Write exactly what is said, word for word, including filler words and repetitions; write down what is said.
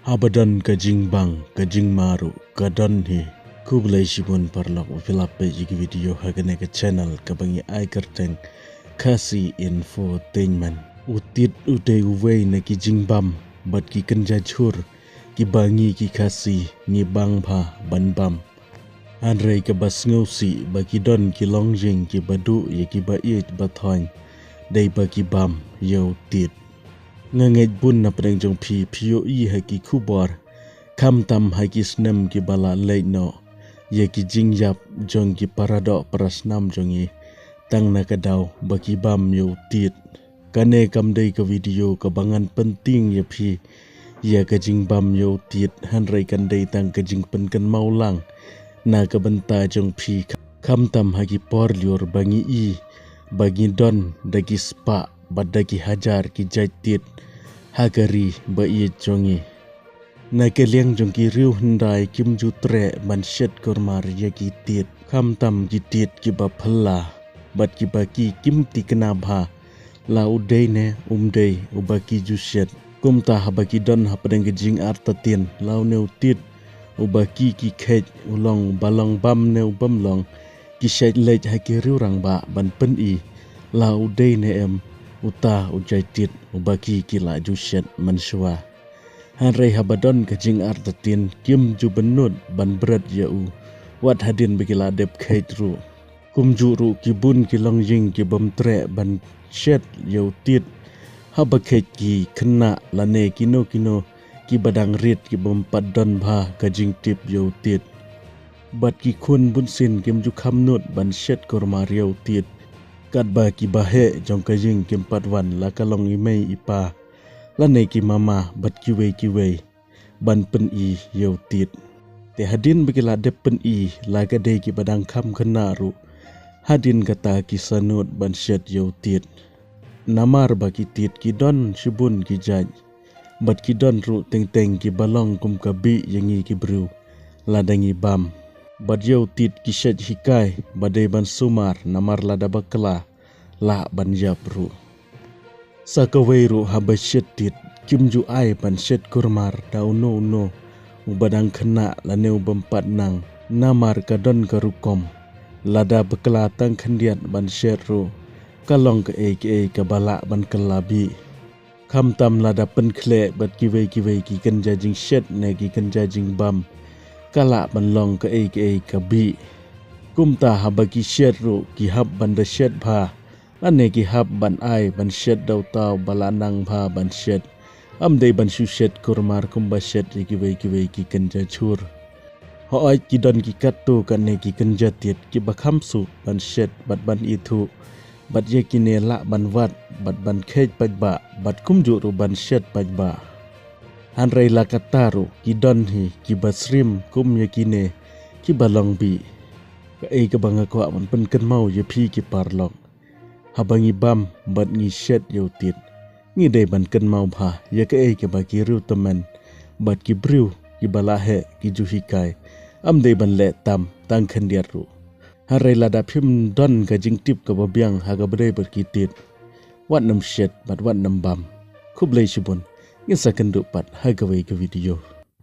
Haba don ka jingbang, ka jingma ruh ka don hi. Khublei shibun paralok ba phi la peit ïa ki video ha kane ka channel kaba ngi ai kyrteng Khasi Infotainment. U tit u dei uwei na ki jingbam bad ki kynja jhur kiba ngi ki Khasi ngi bang bha ban bam. Hynrei kaba sngewsih ba ki don ki longïing kiba duh ïa kiba ïeit ba thoiñ dei ba ki bam ïa u tit. Nga ngeit bun na pdeng jong phi phi ïohi ha ki khubor, khamtam ha ki snem kiba la leit noh, ïa ki jingïap jong ki paradoh parasnam jong ngi, tang na ka daw ba ki bam ïa u tit. Kane kam dei ka video kaba ngan pyntieng ïa phi ïa ka jingbam ïa u tit, hynrei kan dei tang ka jingpynkynmaw lang na ka bynta jong phi, khamtam ha ki por lyiur ba ngi i ba ngi don da ki spah bad da ki hajar ki jait tit ha ka ri ba ïeit jong ngi. Na ka liang jong ki riew hyndai kim ju treh ban shet kurmar ïa ki tit, khamtam ki tit kiba phylla bad kiba ki kim tikna bha, la u dei ne um dei uba ki ju shet. Kumta haba ki don ha pdeng ka jingartatien, la une u tit uba ki ki kheit, u long ba long bam ne u bym long, ki shet leit ha ki riew rangbah ban pyni la u dei ne em uta u jait tit uba ki ki la ju shet mynshuwa. Hynrei haba don ka jingartatien, kim ju bynnud ban bret ïa u wat hadien ba ki la dep kheit ruh. Kumjuh ruh ki bun ki longïing ki bym treh ban shet ïa u tit, haba kheit ki khynnah lane kino kino kiba dang rit ki bym pat don bha ka jingtip ïa u tit. Bad ki khun bunsien kim ju kham nud ban shet kurmar ïa u tit, katba kiba heh jong ka ïing kim pat wan, la ka long i mei i pa lane ki mama bad kiwei kiwei ban pyni ïa u tit. Te hadien ba ki la dep pyni, la ka dei kiba dang kham khynnah ruh, hadien kata ki sah nud ban shet ïa u tit. Namar ba ki tit ki don shibun ki jait, bad ki don ruh teng teng kiba long kum ka bih ïa ngi ki briew lada ngi bam. Bad ïa u tit ki shet hikai ba dei ban sumar, namar lada bakla lah ban ïap ruh. Sa kawei ruh, haba shet tit, kim ju ai ban shet kurmar da uno uno uba dang khynnah lane u bym pat nang, namar ka don ka rukom, lada bakla tang khyndiat ban shet ruh, ka long kaei kaei kaba lah ban kylla bih. Khamtam lada pynkhleh bad kiwei kiwei ki kynja jingshet ne ki kynja jingbam, ka lah ban long kaei kaei ka bih. Kumta haba ki shet ruh, ki hap ban da shet bha, lane ki hap ban ai ban shet da uta uba la nang bha ban shet. Ym dei ban shu shet kurmar kumba shet ïa kiwei kiwei ki kynja jhur. Hooid, ki don ki katto katne ki kynja tit kiba kham suk ban shet bad ban ithuh, bad ïa kine lah ban wad bad ban kheit paidbah, bad kumjuh ruh ban shet paidbah. Hynrei la katta ruh, ki don hi kiba syriem kum ïa kine kiba long bih. Kaei kaba nga kwah ban pynkynmaw ïa phi ki paralok, haba ngi bam bad ngi shet ïa u tit, ngi dei ban kynmaw bha ïa kaei kaba ki riew tymmen bad ki briew kiba la heh ki ju hikai. Ym dei ban leh tam tang khyndiat ruh. Hynrei lada phim don ka jingtip kaba biang ha kaba dei bad ki tit, wat nym shet bad wat nym bam. Khublei shibun, ngin sa kynduh pat ha kawei ka video.